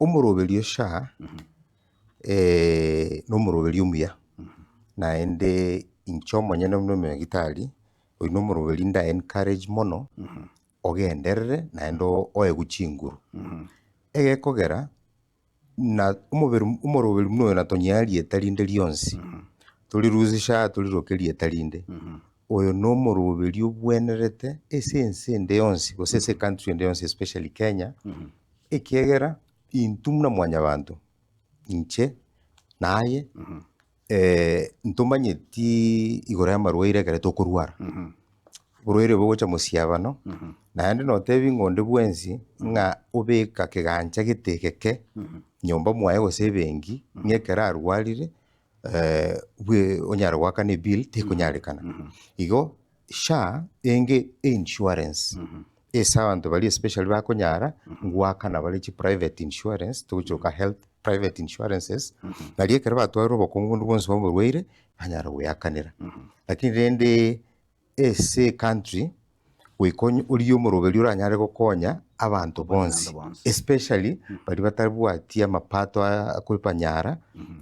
Omoroberio SHA nomoroberio omuya, naende inche omonyene buna omonyagitari, oyio nomoroberio nda encourage mono, ogenderere naende oegwe chinguru. Egekogera na omobere omoroberi buna oyo natonyea rieta rinde rionsi, torirusie SHA toriroke rieta rinde, oyo nomoroberi obwenerete ase ense ende yonsi gose ase ecountry ende yonsi especially Kenya, ekiagera intwe buna mwanyabanto, inche na aye ntomanyeti igoro y'amarwaire ekero tokorwara, oborwaire bogocha mosiabano, naende notebi ng'a onde bwensi ng'a obeka kegancha gete egeke nyomba mwaye gose ebenki, ng'a ekero arwarire bwe onyare goakana ebill tekonyarekana. Igo SHA enge einsurance ase abanto baria especially bakonyara ngoakana bare chiprivate insurance togochoka health private insurances, nario ekero batwarire obokong'u bonde bwonsi bwa oborwaire banyara goeakanera. Lakini rende ase ecountry goika onye origie omoroberi oranyare gokonya abanto bonsi especially baria batabwati amapato aya akoebanyara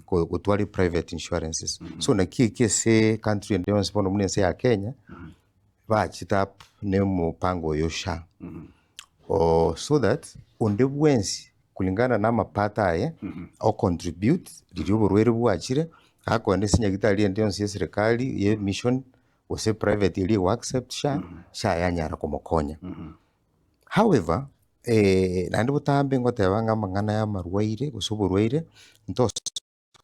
gotwara eprivate insurances. So naki eki ase ecountry ende yonsi bono buna ense ya Kenya, bachete up na omopango oyo SHA so that onde bwensi kulingana na amapato aye o contribute riria oborwaire bwachire, akogenda ase nyagetari ende yonsi ya eserekari ya emission gose private eria ego accept SHA, SHA yanyara komokonya. However, naende botambe ngoteba ng'a amang'ana ya amarwaire gose oborwaire ntosoe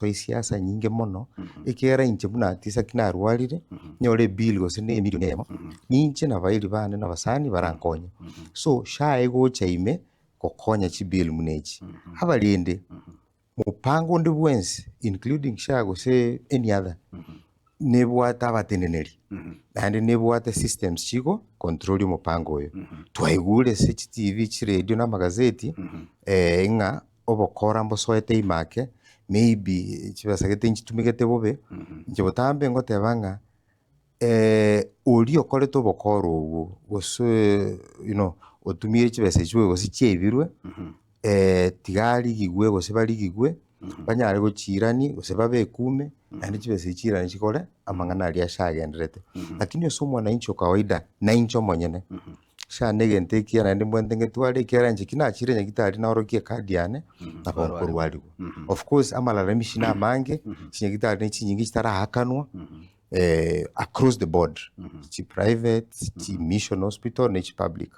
esiasa nyinge mono, ekiagera inche buna tisaki narwarire, nyore ebill gose na emilion eyemo, ninche na abairi bane na abasani barankonye. So SHA egocha ime gokonya chibill buna echi. Abarende, mopango onde bwensi including SHA gose any other, nebwate abateneneri, naende nebwate systems chigo control omopango oyo. Twaigure ase chitibi, chiredio na amagazeti ng'a obokora mbosoete ime ake, maybe chibesa gete nchitumegete bobe, inche botambe ngoteba ng'a oria okorete obokora obwo gose you know otumire chibesa echio bobe gose chiaibirwe, tiga arigigwe gose barigigwe, banyare gochiirani gose babekwe ime, naende chibesa echio chiirane chikore amang'ana aria ase agenderete. Lakini ase omwananchi o kawaida, na inche omonyene, SHA na egento ekiya naende mbwenerete ngetware ekiagera inche ki nachire nyagitari naorokia ecard yane, nabo nkorwarigwa. Of course amalalamishi na amange, chinyagitari ne chinyinge chitaraakanwa, across the board, chiprivate, chimission hospital ne chipublic.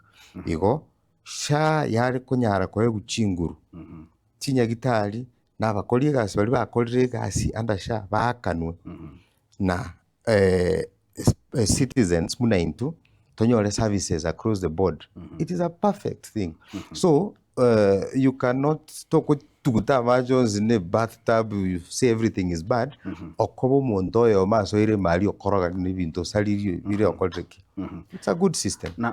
Igo SHA yare konyara koegwa chinguru, chinyagitari na abakori egasi baria bakorire egasi under SHA baakanwe na citizens buna intwe tonyore services across the board, it is a perfect thing. So you cannot togotuguta amache onsi na ebath tub you say everything is bad, okoba omonto oyomo asoire ime aria okoroga na ebinto osaririe bire okorire ki. It's a good system.